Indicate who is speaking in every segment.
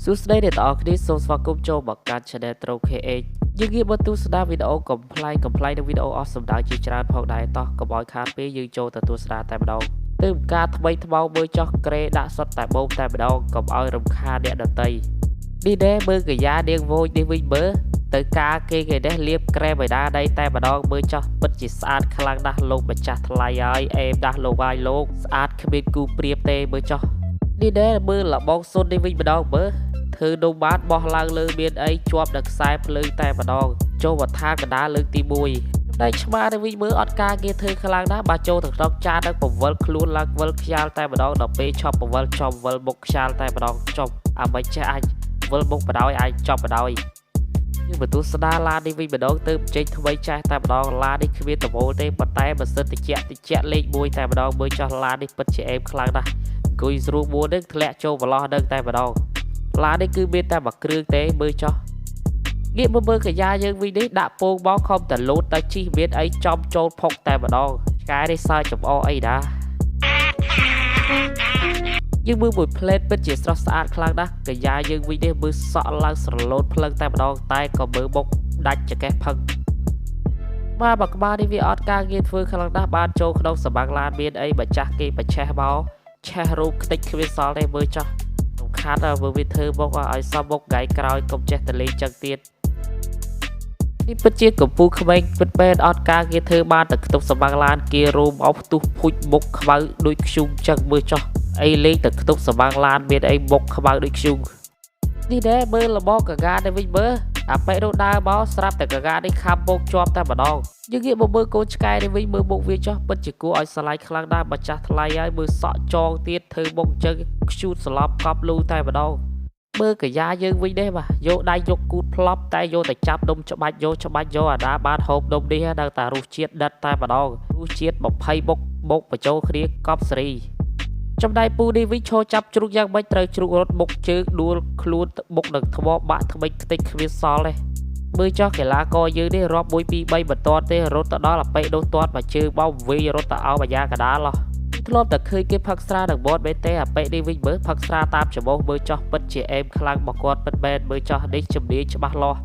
Speaker 1: សួស្តីអ្នកទាំងអស់គ្នាសូមស្វាគមន៍ចូលមកកាន់ Channel Tro KH យើងងាកមកទស្សនាវីដេអូកំប្លែងកំប្លែងនិងវីដេអូអស់សម្ដៅជាច្រើនផងដែរតោះកុំឲ្យខាតពេលយើងចូលទៅទស្សនាតែម្ដងទើបការថ្មីថ្មោងមើលចោះក្រេដាក់សុទ្ធតែបូមតែម្ដងកុំឲ្យរំខានអ្នកដទៃនេះដែរមើលកាយានាងវោចនេះវិញមើលទៅការគេគេនេះលាបក្រែមឯណាដីតែម្ដងមើលចោះពិតជាស្អាតខ្លាំងណាស់លោកម្ចាស់ថ្លៃហើយអេមណាស់លោកហើយលោកស្អាតគ្មានគូប្រៀបទេមើលចោះនេះដែរមើលលបងសុននេះវិញម្ដងមើលធ្វើនំបានបោះឡើងលើមានអីជាប់នឹងខ្សែភ្លើងតែម្ដងចូលវត្ថាកណ្ដាលលើកទី1តែឆ្មាទៅវិញមើលអត់ការគេធ្វើខ្លាំងណាស់បើចូលទៅក្នុងចាននឹងពវល់ខ្លួនឡើងវិលខ្យាលតែម្ដងដល់ពេលឆប់ពវល់ចំវិលមុខខ្យាលតែម្ដងចប់អាមិនចេះអាចវិលមុខបដ ாய் អាចចប់បដ ாய் យើងបន្ទស្សនាឡាននេះវិញម្ដងទៅចេញថ្មីចាស់តែម្ដងឡាននេះគ្មានដបូលទេប៉ុន្តែបើសិនតិចតិចលេខ1តែម្ដងមើលចោះឡាននេះពិតជាអេមខ្លាំងណាស់អង្គុយស្រួលមួននឹងធ្លាក់ចូលប្រឡោះនឹងតែម្ដងឡាននេះគឺមានតែមួយគ្រឿងទេមើលចោះងាកមើលមើលកាយាយើងវិញនេះដាក់ពងមកខំតែលោតទៅជីមានអីចំចូលផុកតែម្ដងឆ្កែនេះសើចចំអកអីណាយើងមើលមួយផ្លេតពិតជាស្រស់ស្អាតខ្លាំងណាស់កាយាយើងវិញនេះមើលសក់ឡើងស្រឡូតភ្លឹងតែម្ដងតែក៏មើលមុខដាច់ចកេះផឹងបាទបើក្បាលនេះវាអត់ការងារធ្វើខ្លាំងណាស់បានចូលក្នុងសបាំងឡានមានអីម្ចាស់គេបច្ឆេះមកឆេះរូបខ្ទេចគ្មានសល់ទេមើលចោះខាត់មើលវាធ្វើមកឲ្យសមមុខថ្ងៃក្រោយកុំចេះតែលេងចឹងទៀតនេះពិតជាកម្ពូលក្មេងពិតមែនអត់ការគេធ្វើបានតែខ្ទប់សបាំងឡានគេរោមអោផ្ទុះភុចមុខខ្មៅដូចខ្ជុំចឹងមើលចោះអីលេងតែខ្ទប់សបាំងឡានមានអីមុខខ្មៅដូចខ្ជុំនេះដែរមើលលបងកាកានេះវិញមើលអាប៉េនោះដើរមកស្រាប់តែកាកានេះខាំមុខជាប់តែម្ដងយើងងាកមកមើលកូនឆ្កែនេះវិញមើលមុខវាចោះពិតជាគួរឲ្យស្រឡាញ់ខ្លាំងណាស់ម្ចាស់ថ្លៃហើយមើលសក់ចងទៀតធ្វើមុខចឹងខ្ជូតស្លាប់កប់លូតែម្ដងមើលកាយាយើងវិញនេះបាទយកដៃយកគូតផ្លប់តែយកតែចាប់នំច្បាច់យកច្បាច់យកអាណាបានហូបនំនេះដល់តែរសជាតិដិតតែម្ដងរសជាតិ20មុខបុកបញ្ចូលគ្នាកប់សេរីចំណែកពូនេះវិញឈរចាប់ជ្រូកយ៉ាងម៉េចត្រូវជ្រូករត់មុខជើងដួលខ្លួនបុកនឹងថ្មបាក់ថ្មិចខ្ទេចគ្មានសល់ទេមើលចោះកីឡាករយើងនេះរាប់1 2 3បន្ទាត់ទេរត់ទៅដល់អបិនោះទាត់មកជើងបោវិញរត់ទៅអោបយ៉ាកដាលហោះធ្លាប់តែឃើញគេផឹកស្រានឹងបតបែទេអាប៉េនេះវិញមើលផឹកស្រាតាមច្រមុះមើលចោះពិតជាអេមខ្លាំងរបស់គាត់ពិតមែនមើលចោះនេះជំនាញច្បាស់លាស់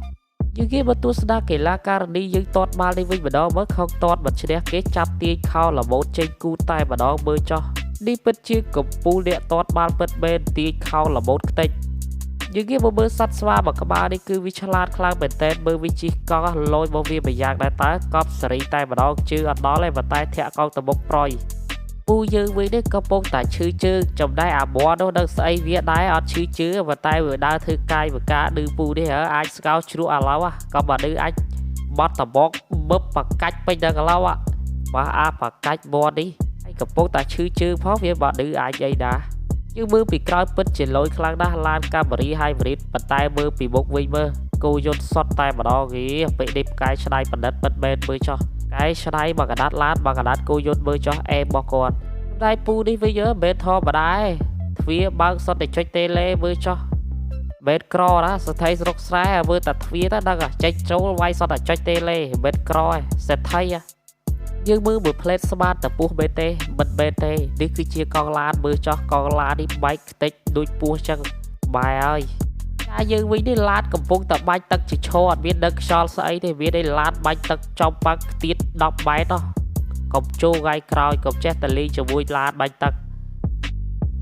Speaker 1: យើងគេមកទស្សនាកីឡាករនីយើងទាត់បាល់នេះវិញម្ដងមើលខំទាត់មកឈ្នះគេចាប់ទាញខោល្មូតចេញគូតែម្ដងមើលចោះនេះពិតជាកំពូលអ្នកទាត់បាល់ពិតមែនទាញខោល្មូតខ្ទេចយើងគេមកមើលសត្វស្វាមួយក្បាលនេះគឺវាឆ្លាតខ្លាំងមែនតើមើលវាជិះកង់លយមកវាមួយយ៉ាងដែរតើកប់សេរីតែម្ដងជើងអត់ដល់ទេប៉ុន្តែធាក់កង់ទៅមុខប្រយពូយើងវិញនេះកំពុងតែឈឺជើងចំណែកអាប័រនោះនៅស្អីវាដែរអត់ឈឺជើងប៉ុន្តែវាដើរធ្វើកាយវិការឌឺពូនេះអាចស្កោជ្រក់អាឡៅក៏បើឌឺអាចបត់តបកបឹបបកាច់ពេញដល់កឡៅបាទអាបកាច់ប័រនេះហើយកំពុងតែឈឺជើងផងវាបើឌឺអាចអីដែរយើងមើលពីក្រោយពិតជាលយខ្លាំងណាស់ឡានកាមេរី hybrid ប៉ុន្តែមើលពីមុខវិញមើលគោយន្តសុតតែម្ដងគេពេលនេះផ្កាយឆ្នៃបណ្ឌិតពិតមែនមើលចោះកែឆ្នៃមកកដាត់ឡានមកកដាត់គោយន្តមើលចោះអេមរបស់គាត់ដៃពូនេះវិញមិនធម្មតាទេទ្វារបើកសុទ្ធតែចុចតេឡេមើលចោះមិនក្រណាសថីស្រុកស្រែមើលតែទ្វារទៅដឹងចេញចូលវាយសុទ្ធតែចុចតេឡេមិនក្រឯសេដ្ឋីយើងមើលមួយផ្លេតស្មាតតពោះបែទេមិនបែទេនេះគឺជាកង់ឡានមើលចោះកង់ឡាននេះបែកខ្ទេចដូចពោះចឹងបែហើយចាយើងវិញនេះឡានកំពុងតែបាញ់ទឹកជាឈរអត់មានដឹកខ្យល់ស្អីទេមានឯឡានបាញ់ទឹកចំបាក់ខ្ទៀត10ម៉ែត្រកុំចូលថ្ងៃក្រោយកុំចេះតែលេងជាមួយឡានបាញ់ទឹក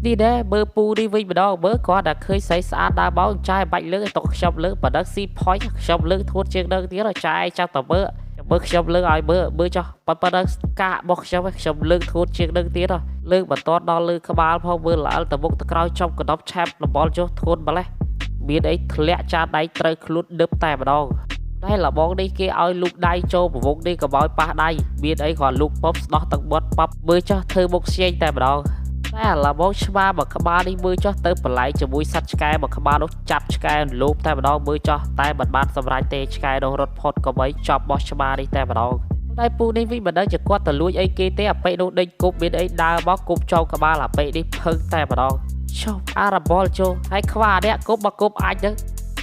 Speaker 1: នេះដែរមើលពូនេះវិញម្ដងមើលគាត់តែឃើញស្អីស្អាតដើរមកចាយបាច់លើកឲ្យຕົកខ្ញុំលើកប៉ណ្ណឹងស៊ីផុយខ្ញុំលើកធួតជាងនឹងទៀតចាយចាំតែមើលមើលខ្ញុំលើកឲ្យមើលមើលចោះប៉ុណ្ណឹងកាករបស់ខ្ញុំខ្ញុំលើកធួតជាងនឹងទៀតលើកបន្តដល់លើក្បាលផងមើលល្អទៅមុខទៅក្រោយចំកណ្ដប់ឆែបលបលចុះធួនម្លេះមានអីធ្លាក់ចានដៃត្រូវខ្លួនដឹបតែម្ដងតែលបងនេះគេឲ្យលូកដៃចូលប្រវងនេះក៏ឲ្យប៉ះដៃមានអីគ្រាន់លូកប៉ុបស្ដោះទឹកបត់ប៉ាប់មើលចោះធ្វើមុខខ្ចីតែម្ដងតែលបងឆ្មាមួយក្បាលនេះមើលចោះទៅបន្លែជាមួយសត្វឆ្កែមួយក្បាលនោះចាប់ឆ្កែលោបតែម្ដងមើលចោះតែមិនបានសម្រេចទេឆ្កែនោះរត់ផុតក៏បីចប់បោះឆ្មានេះតែម្ដងតែពូនេះវិញមិនដឹងជាគាត់ទៅលួចអីគេទេអាប៉េនោះដេញគប់មានអីដើរមកគប់ចោលក្បាលអាប៉េនេះភឹងតែម្ដងចុះអារបលចូលហើយខ្វះអ្នកគប់មកគប់អាចទៅ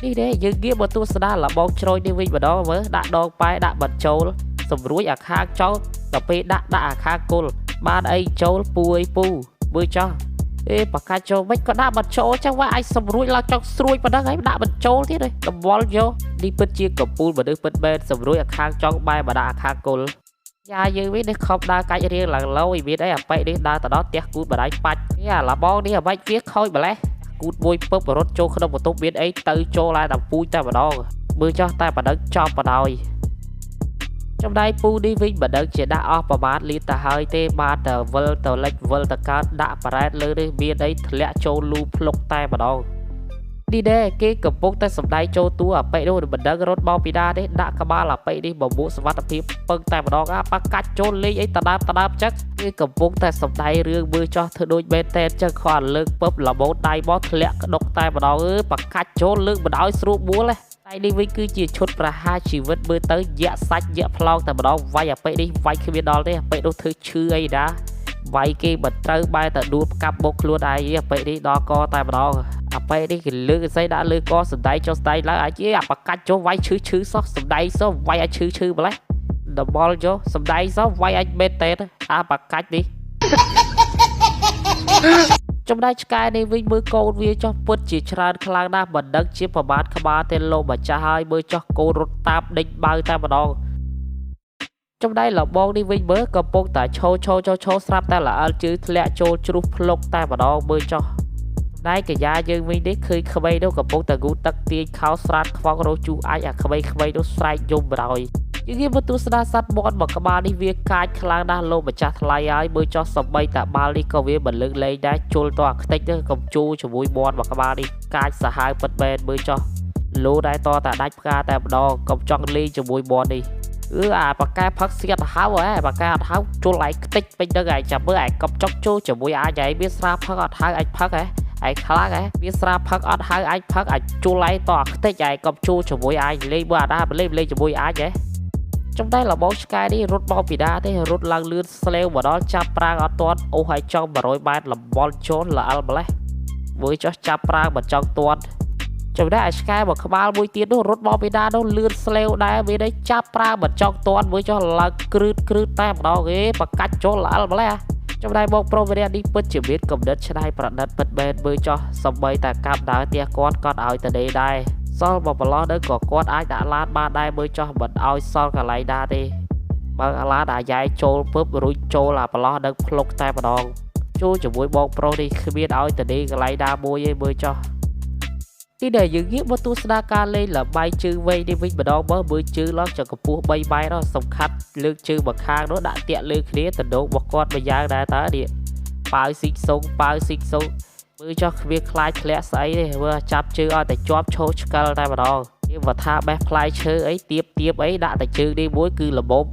Speaker 1: នេះទេយើងងាកមកទស្សនាលបងជ្រោយនេះវិញម្ដងមើលដាក់ដងប៉ែដាក់បញ្ចូលសម្រួយអាខាងចោលដល់ពេលដាក់អាខាងគល់បានអីចូលពូអីពូមើលចោះ អេបកាច់ចូលមិនក៏ដាក់បញ្ចូលចឹងវ៉ាអាចសម្រួចឡើងចង់ស្រួយប៉ុណ្ណឹងហើយដាក់បញ្ចូលទៀតហើយដវល់យកនេះពិតជាកពូលមនុស្សពិតមែនសម្រួយអាខាងចង់បែរបដាក់អាខាងគល់យ៉ាយើងវិញនេះខំដើរកាច់រៀងឡើងលោយមានអីអាប៉ែនេះដើរទៅដល់ផ្ទះគូតបដៃបាច់អេអាលបងនេះអ្វីវាខូចម្លេះគូតមួយពឹបរត់ចូលក្នុងបន្ទប់មានអីទៅចូលឡើងដល់ពូជតែម្ដងមើលចោះតែប៉ុណ្ណឹងចប់បណ្ដោយចំណែកពូនេះវិញមិនដឹងជាដាក់អស់ប្រមាណលីទៅហើយទេបានតែវិលទៅលិចវិលទៅកើតដាក់បារ៉ែតលើនេះមានអីធ្លាក់ចូលលូភ្លុកតែម្ដងនេះដែរគេកំពុងតែសំដែងចូលតួអាប៉ិនោះមិនដឹងរត់មកពីណាទេដាក់ក្បាលអាប៉ិនេះបមួកសុវត្ថិភាពពឹងតែម្ដងអាប៉ាកាច់ចូលលេងអីតដើមតដើមចឹងគេកំពុងតែសំដែងរឿងមើលចោះធ្វើដូចមែនតែនចឹងគ្រាន់លើកពឹបលបោតដៃមកធ្លាក់ក្តុកតែម្ដងអើប៉ាកាច់ចូលលើកមិនឲ្យស្រួលបួលទេតែនេះវិញគឺជាឈុតប្រហារជីវិតមើលទៅយៈសាច់យៈផ្លោកតែម្ដងវាយអាប៉ិនេះវាយគ្មានដល់ទេអាប៉ិនោះធ្វើឈឺអីណាវាយគេមិនត្រូវបែរតែដួលផ្កាប់បុកខ្លួនឯងអាប៉ិនេះដល់កតែម្ដងអាប៉ិនេះគេលើកស្អីដាក់លើកសំដែងចុះស្ដែងឡើងអាចអាបកាច់ចុះវាយឈឺឈឺសោះសំដែងសោះវាយឲ្យឈឺឈឺម្លេះដបល់ចុះសំដែងសោះវាយឲ្យមែនតេអាបកាច់នេះចំណែកឆ្កែនេះវិញមើលកូនវាចុះពិតជាច្រើនខ្លាំងណាស់មិនដឹងជាប្រមាណក្បាលទេលោកម្ចាស់ហើយមើលចុះកូនរត់តាមដេញបៅតែម្ដងចំណែកលបងនេះវិញមើលកំពុងតែឈោឈោឈោឈោស្រាប់តែល្អិលជើធ្លាក់ចូលជ្រុះភ្លុកតែម្ដងមើលចុះចំណែកកាយាយើងវិញនេះឃើញក្មេងនោះកំពុងតែងូតទឹកទាញខោស្រាតខ្វងរោជូអាចអាក្មេងៗនោះស្រែកយំបណ្ដោយយើងងាកមកទស្សនាសត្វមាន់មួយក្បាលនេះវាកាចខ្លាំងណាស់លោកម្ចាស់ថ្លៃហើយមើលចោះសម្បីតាបាល់នេះក៏វាមិនលើកលែងដែរជុលតអាខ្ទេចទៅកុំជូជាមួយមាន់មួយក្បាលនេះកាចសាហាវពិតមែនមើលចោះលោដែរតតាដាច់ផ្កាតែម្ដងកុំចង់លេងជាមួយមាន់នេះអឺអាប៉ាកែផឹកសៀតហៅហ៎ប៉ាកែអត់ហៅជុលឯងខ្ទេចពេញនឹងឯងចាំមើលឯងកុំចង់ចូលជាមួយអាចឯងវាស្រាផឹកអត់ហៅអាចផឹកហ៎ឯងខ្លាំងហ៎វាស្រាផឹកអត់ហៅអាចផឹកអាចជុលឯងតអាខ្ទេចឯងកុំចូលជាមួយអាចលេងមើលអាដាលេងលេងជាមួយអាចហ៎ចំណែកលបងឆ្កែនេះរត់មកពីណាទេរត់ឡើងលឿនស្លេវមកដល់ចាប់ប្រាងអត់ទាន់អូសឲ្យចង់100ម៉ែត្រលបល់ចូលល្អិលម្លេះមើលចុះចាប់ប្រាងមិនចង់ទាន់ចំណែកអាឆ្កែមួយក្បាលមួយទៀតនោះរត់មកពីណានោះលឿនស្លេវដែរវានេះចាប់ប្រាងមិនចង់ទាន់មើលចុះឡើងគ្រឺតគ្រឺតតែម្ដងគេបកាច់ចូលល្អិលម្លេះចំណែកបងប្រុសម្នាក់នេះពិតជាមានកំណត់ឆ្នៃប្រឌិតពិតមែនមើលចុះសំបីតែកាប់ដើរផ្ទះគាត់ក៏ឲ្យតេដែរសល់បបឡោះនៅក៏គាត់អាចដាក់ឡានបានដែរមើលចោះមិនឲ្យសល់កន្លែងណាទេបើអាឡានអាយ៉ៃចូលពឹបរួចចូលអាប្រឡោះនឹងភ្លុកតែម្ដងចូលជាមួយបងប្រុសនេះគ្មានឲ្យតេកន្លែងណាមួយទេមើលចោះទីដែលយើងងាកមកទស្សនាការលេងល្បែងជើងវែងនេះវិញម្ដងមើលមើលជើងឡើងចកម្ពស់3ម៉ែត្រសំខាន់លើកជើងមកខាងនោះដាក់តាក់លើគ្នាតំណងរបស់គាត់មួយយ៉ាងដែរតើនេះប៉ាវស៊ីកសុងប៉ាវស៊ីកសុងមើលចោះគ្មានខ្លាចធ្លាក់ស្អីទេមើលចាប់ជើងឲ្យតែជាប់ឈោឆ្កិលតែម្ដងគេបើថាបេះផ្លែឈើអីទៀបទៀបអីដាក់តែជើងនេះមួយគឺល្មម